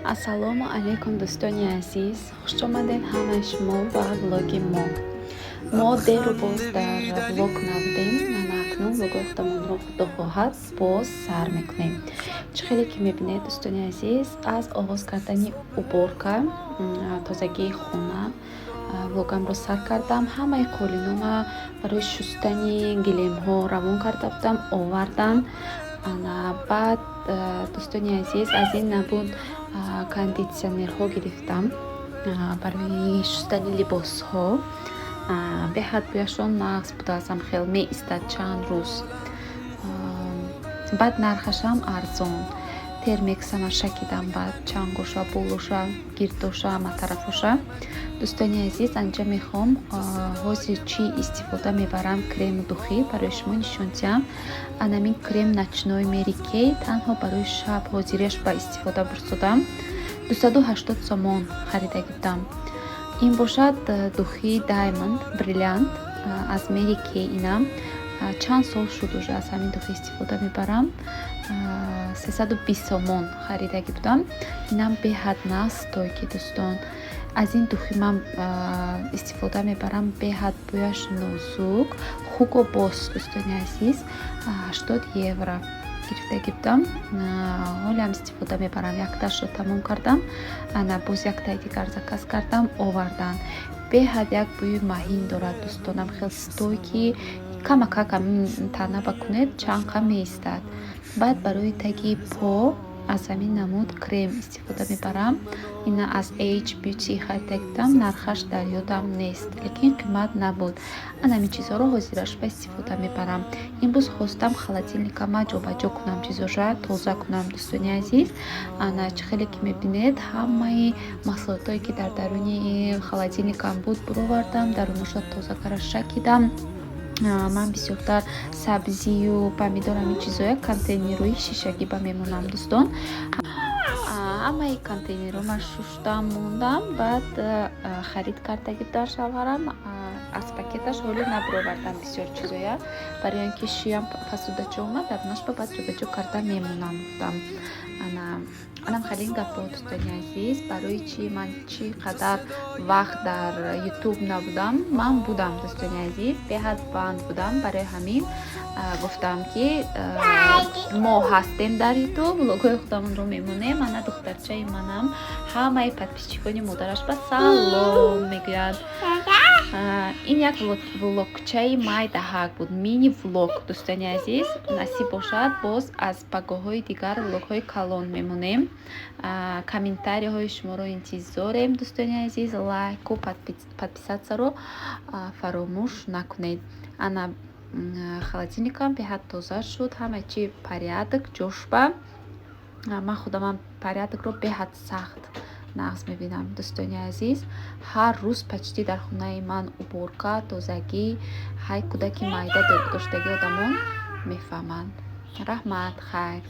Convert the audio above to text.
Ассалому алайкум, дӯстони азиз, хушомадед ҳамаи шумо ба влоги мо. Мо деру боз дар влог набудем. Ана акнун влогои худамонро, худо хоҳад, боз сар мекунем. Чӣ хеле ки мебинед, дӯстони азиз, аз оғоз кардани уборка, тозагии хона влогамро сар кардам. Ҳамаи қолинома барои шустани гилемҳо равон карда будам, овардан. Ана баъд, дӯстони азиз, аз ин набуд кондитсионерҳо гирифтам барои шустани либосҳо. Беҳад бӯяшон нағз будааст, хел меистад чанд рӯз. Баъд нархашам арзон. Термексама шакидам, баъд чангоша, болоша, гирдоша, ҳама тарафоша. Дӯстони азиз, анҷа мехоҳам ҳозир чӣ истифода мебарам, крему духи барои шумо нишон диҳам. Анамин крем ночной Mary Kay танҳо барои шаб ҳозирияш ба истифода бурсудам. 280 сомон харида будам. Ин бошад духи Diamond, бриллиант аз Mary Kay. Инам чанд сол шуд, уже аз ҳамин духи истифода мебарам. 320 сомон харидагӣ будам. Инам беҳад нағз, стойкий, дӯстон. Аз ин духи ман истифода мебарам, беҳад бӯяш нозук. Hugo Boss, дӯстони азиз, 80 евро гирифтагӣ будам. Ҳолиам истифода мебарам. Якташро тамом кардам, ана боз яктаи дигар заказ кардам, овардан. Беҳад як бӯи маҳин дорад, дӯстонам, хел стойкий, камакак ҳамин тана ба кунед, чанқа меистад. Баъд барои таги по аз ҳамин намуд крем истифода мебарам. Ина аз H Beauty харида будам, нархаш дар ёдам нест, лекин қимат набуд. Ан ҳамин чизҳоро ҳозираш ба истифода мебарам. Имрӯз хостам холодильникама ҷобаҷо кунам, чизоша тоза кунам, дӯстони азиз. Ана чӣ хеле ки мебинед, ҳамаи маҳсулотое, ки дар даруни холодильникам буд, буровардам, дарунашро тоза кара шакидам. Ман бисёртар сабзию помидор, ҳамин чизоя контейнерҳои шишагӣ ба мемонам, дӯстон. Ҳамаи контейнерҳо ман шуштам, мондам. Баъд харид кардагӣ будам шавҳарам, аз пакеташ ҳоло набуровардам бисёр чизоя, барои он ки шӯям посудачо омад, дарунашро баъд ҷобаҷо карда мемонам, гуфтам. Ана анам хеле ин гапҳо, дӯстони азиз. Барои чӣ ман чӣ қадар вақт дар Ютуб набудам? Ман будам, дӯстони азиз, беҳад банд будам. Барои ҳамин гуфтам, ки мо ҳастем дар Ютуб, влогҳои худамонро мемонем. Ана духтарчаи манам ҳамаи подписчикони модараш ба салом мегӯяд. Ин як влогчаи майдаҳак буд, мини влог, дӯстони азиз. Насиб бошад, боз аз пагоҳҳои дигар влогҳои калон мемонем. Комментарияҳои шуморо интизорем, дӯстони азиз. Лайку подписатьсяро фаромӯш накунед. Ана холодильникам беҳад тоза шуд, ҳама чи порядок ҷошба. Ман худамам порядокро беҳад сахт нағз мебинам, дӯстони азиз. Ҳар рӯз почти дар хонаи ман уборка, тозагӣ. Ҳай, кӯдаки майда доштагӣ одамон мефаҳманд. Раҳмат, хайр.